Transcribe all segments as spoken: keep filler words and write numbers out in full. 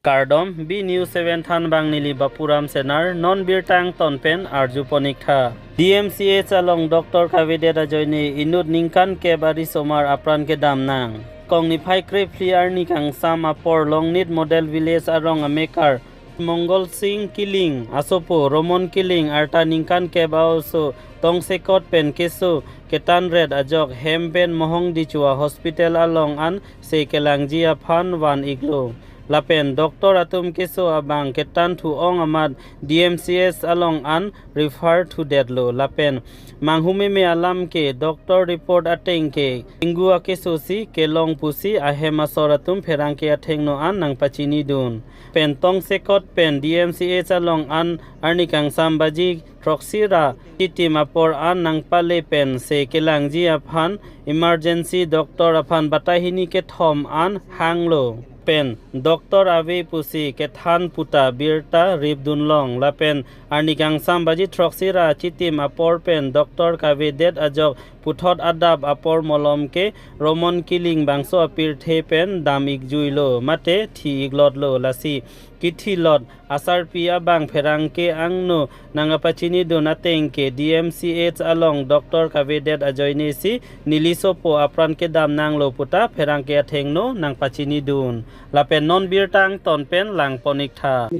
Kardom, B News seven thanbang neli Bapuram Senar, non birta angton pen arju pon ik tha. D M C H along doctor kavedet ajoine inut ningkan kep ari somar apran kedam nang. Kong niphai krephli arni kangsam apor Longnit Model Village arong amekar Mongol Sing Killing asopo Romon Killing arta ningkan kep a-oso tongsekot pen keso ketanret ajok hem pen Mohongdichua Hospital along an se kelangji aphan van iklo. Lapen doctor atum keso abang kethan thu-ong amat D M C H along an refer thudetlo. Lapen manghumeme alam ke doctor report ateng ke dengue akeso si kelong pusi ahem asor atum pherangke athengno an nangpachinidun. Pen tongsekot pen D M C H along an arni kangsam baji throksi ra chitim apor an nangpale pen se kelangji aphan emergency doctor aphan batai hini kethom an hanglo. Pen doctor ave pusi kethan puta birta ripdun long. Lapen arni kangsam baji throksi ra chitim apor pen doctor kavedet ajok puthot adap apor molom ke Romon Killing bangso apirthe pen dam ikjuilo mate thi iklotlo. Lasi kithilot asarpi abang pherangke angno nangpachinidun ateng ke D M C H along doctor kavedet ajoine si neli sopo apran kedam nanglo puta pherangke athengno nangpachinidun. Lapen non birta angton pen lang pon ik tha.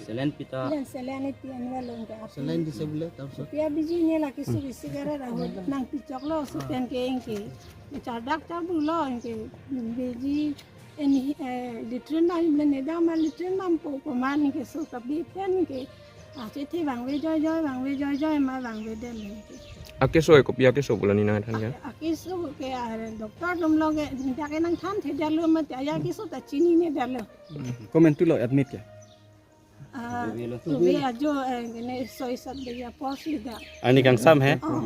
Selen pita. Selen, selen iti anwa long ke api. Selen di sebelah, tahu so. Pia biji ne laki sugi sigara rahu nang picok lo supen ke engke. Chardak chabu lo engke biji eni, eh, litrin na imle ne dama litrin nam po po man ke so kabi pen ke. Ah, chethe bang ve joy joy, bang ve joy joy ma bang ve den ke. Akeso e kopi akeso pulani nangthan ya? Akeso ke, ah, doctor dum lo ke, jake nangthan the jalo ma te, ya keso ta chinine jalo. Komen tu lo admit ya? Ah, tuve ajo, eh, kene soi sat de ya pos liga. Arni kangsam he? Oh.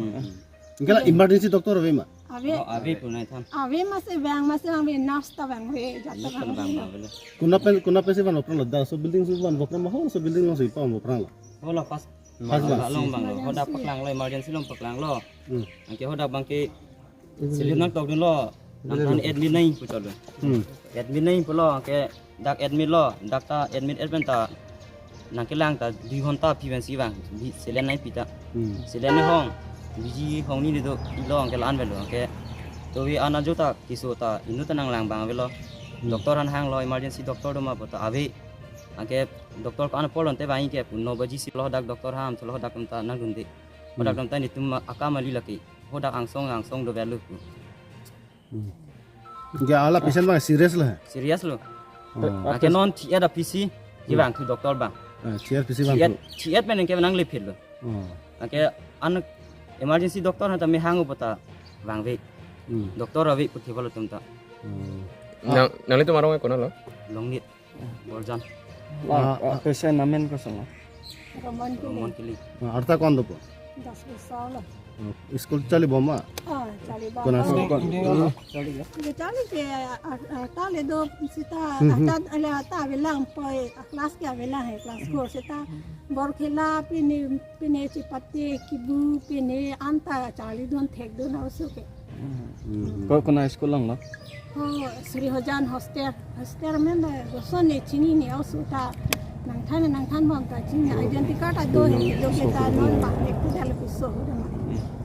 Ingkala emergency doctor ave ma? Ave. Oh, ave punai than. Ave ma se bang, ma se bang ve nurse ta bang ve, jata bang ve. Kuna pen, kuna pen si van opran lo, da so building si van opran ma ho, so building lo si pan opran lo. Hola pas. Pas bang. Long bang lo, hoda paklang lo, emergency long paklang lo. Hmm. Anke hoda bang ke Seliu nangtokdunlo, nangthan admit nai pu chodun. Hmm. Admit nai pulo, ke dak admit lo, dak ta admit admit ta nangkelang ta dui ghonta aphi pensi bang, di selen nai pita. Hmm. Selen nai hong, biji hong ni do, ilo ke la-an velo, ke tuve an ajo ta keso ta inut ta nanglang bang velo. Hmm. Doctor han hanglo, emergency doctor do ma puta ave. Anke doctor ko-an apor lonte bang ke pu no baji si lo dak doctor ham, si lo dak ta nangdunde. Dak ta netum akam ali lake. Hodak angsong angsong do velo pu. Hmm. Ingke ala patient bang serious lo he? Serious lo. Oh. Anke non thiat aphi si, ji bang thu doctor bang. Eh, thiat aphi si bang thu. Thiat pen ke nang lephet lo. Oh. Anke an emergency doctor han ta me hang puta bang ve. Hmm. Doctor ave pu thevalo tum ta. Hmm. Nang, nanglitum arong ke konat lo? Longnit. Borjan. Ah, ah, ah. Patient amen koson lo? Roman Kili. Roman Kili. Ah, arta ko-an dopo? Das besar lo. Ah, school chali bom ma? Ah, chali bom. Konat school? Kon, kon. Ye chali ke, ah, ah, ta le do sita, hmm, hmm, ta, ale ta avelang poi, ah, class ke avelang he, class four sita. Bor khela pine, pine chepate kibu pine anta charlidun thekdun a-oso ke. Hmm. Ko, konat school long lo? Oh, Sri Hojan hostel. Hostel men ba goson ne chinine a-oso ta. Nangthan nangthan bom ta chini. Identity card ado he, do ke ta non ba ne ku dal ku so do ma.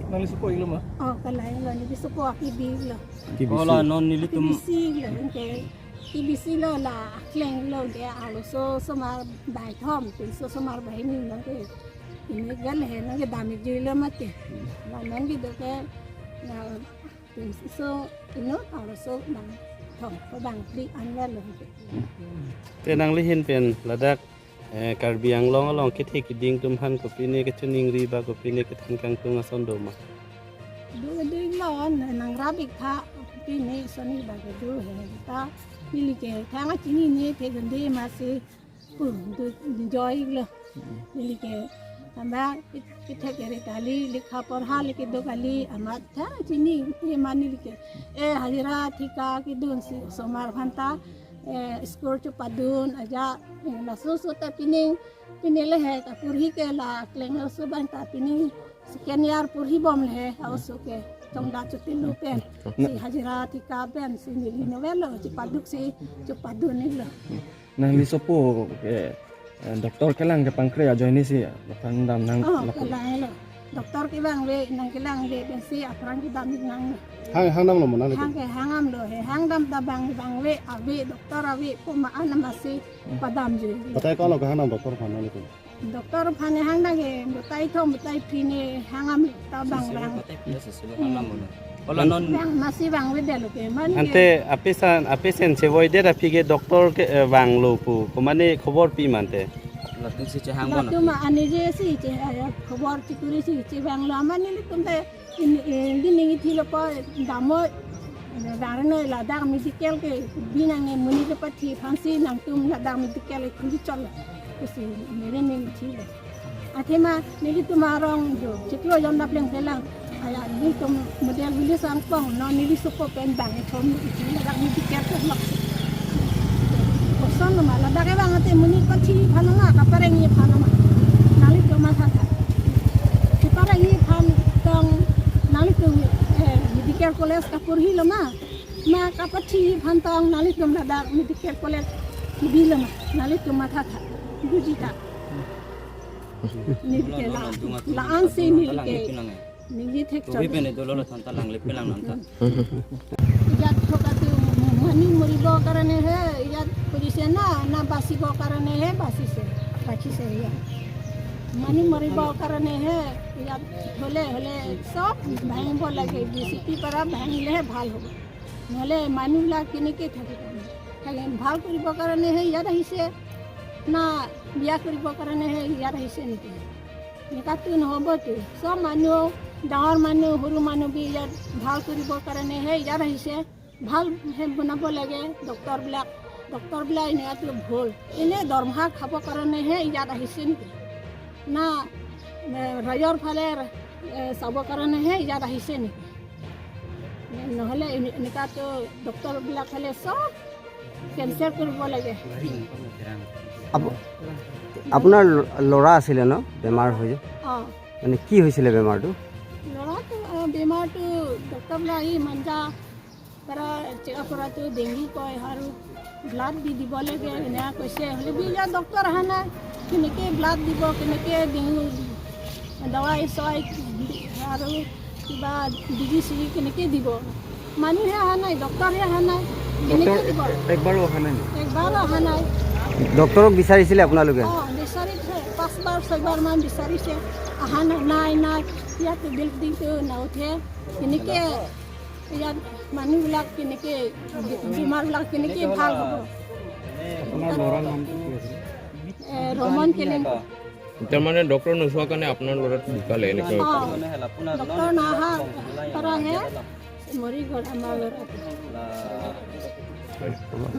Nangli sopo iklo ma? Oh, kalai lo, neli sopo aki bi lo. Ki bisi. Hola non nelitum. Ki bisi lo, ke. Ki bisi lo la, akleng lo ke, arloso somar bai thom, pinso somar bai ni lo ke. Ini gal he, nang ke dam ikjuilo mati. La nang ke do ke, na, pinso inut, arloso bang thom, ko bang phli an velo ke. Te nangli ahin pen ladak, eh, Karbi Anglong along kethe kiding atum aphan kopine kachiningri ba kopine kethan kangtung ason do ma? Do ding lo, nangrap ik tha, kopine soni ba ke do he ta, neli ke thang achinine thekdunde ma si pu, do, do joy lo. Neli ke tamba kethek kere kali, likha porha le kedo kali, amat tha chinine ma neli ke. Eh, hajira thika kedun si somar aphan ta, eh, school chepadun aja, eh, laso so ta pining, pine le he ta purhi ke la kleng lo so bang ta pining second year purhi bom le he, a-oso ke. Tongda chuti lo pen. Si hajira thika pen, si neli novelo, chepaduk si, chepadun ni lo. Nangli sopo ke, eh, doctor kelang ke pangkre ajoine si aphrang damnang Oh, lapu. Kelang lo. Doctor kevang ave, nangkelang ave, pensi aphrang kedam nang. Hang, hang damlo ma nangli? Hang ke hang damlo he, hang dam ta bang, bang ave, ave, doctor ave, pu ma-an amatsi padam jui. Batai ko-an lo kehang dam doctor aphan nangli? Doctor aphan hang dam ke, batai thom, batai phli ne hang dam ta bang, bang. Batai phli sesi lo hang damlo. Hala non Bang, amatsi bang avedetlo ke, man ke. Ante apesen, apesen chevoidet aphi ke doctor ke, eh, vanglo pu, komane khobor pi ma ante? Latum si chehang bon. Latum ma anije si che, eh, khobor chikuri si chevanglo, amat nelitum te in, eh, di ning ithilo pa damo, eh, darno ladak medical ke binong ne, monit kepathi aphansi nangtum ladak medical ke khuli chotlo pusi neli ning ithilo. Athema nelitum arong jo chiklo jon dapleng pelang. Aya nelitum model village angpong, non neli sopo pen bang ithom isi ladak medical ke lok. Koson ma ladak kevang ate monit kepathi aphan ma, kaparengji aphan ma. Nanglitum mathatha. Kaparengji aphan tong nanglitum, eh, medical college kaporhilo ma. Ma kapathi aphan tong nanglitum ladak medical college bilo ma. Nanglitum mathatha. Bujitha. Neli ke la, la-an si neli ke. Neli thek chot. Ijat thok atu mani moribo karone he, ijat position na, na basibo karone he, basise, basise ya. Mani moribo karone he, ijat hole, hole, sob bhangbo lage, B C P para bhangle he bhal hobo. Nohole manu la keneke thaki thaki. Thaki bhal koribo karone he ijat ahise, na biya koribo karone he ijat ahise neke. Enekatu nohobo tu. Sob manu, dangor manu, huru manu bi ijat bhal koribo karone he ijat ahise. Bhal he bonabo lage, doctor bilak, doctor bilak enekatu bhul. Ene dormoha khabo karone he ijat ahise neke. Na, eh, rajor phale, eh, sabo karone he ijat ahise neke. Nohole ene-, enekatu doctor bilak hale sob cancel koribo lage. Up-, আপোনাৰ ল-, ল'ৰা আছিলে ন বেমাৰ হৈ যে? অ। মানে কি হৈছিলে বেমাৰটো? ল'ৰাটো, অ, বেমাৰটো doctor bilak এই মাঞ্জা পৰা check up কৰাটো dengue কয় আৰু blood দি দিব লাগে, এনেকুৱা কৈছে। হ'লে বি ইয়াত doctor অহা নাই, কেনেকে blood দিব, কেনেকে dengue দাৱাই চৱাই দি-, আৰু কিবা বেজি চেজি কেনেকে দিব? মানুহে অহা নাই, doctor হে অহা নাই, কেনেকে দিব? একবাৰো অহা নাই নেকি? একবাৰো অহা নাই। ডক্টৰক বিচাৰিছিলে আপোনালোকে? অ, বিচাৰিছে, পাঁচবাৰ ছয়বাৰ মান বিচাৰিছে, অহা নাই, নাই, নাই। ইয়াত বিল্ডিংটো নুঠে, কেনেকে ইয়াত মানুহবিলাক কেনেকে, বেমাৰবিলাক কেনেকে ভাল হ'ব? আপোনাৰ ল'ৰাৰ নামটো কি আছিলে? এ, ৰমন কেলেং। তাৰমানে ডক্টৰ নোচোৱাৰ কাৰণে আপোনাৰ ল'ৰাটো ঢুকালে এনেকৈ? অ, ডক্টৰ নাহা পৰাহে মৰি গ'ল আমাৰ ল'ৰাটো।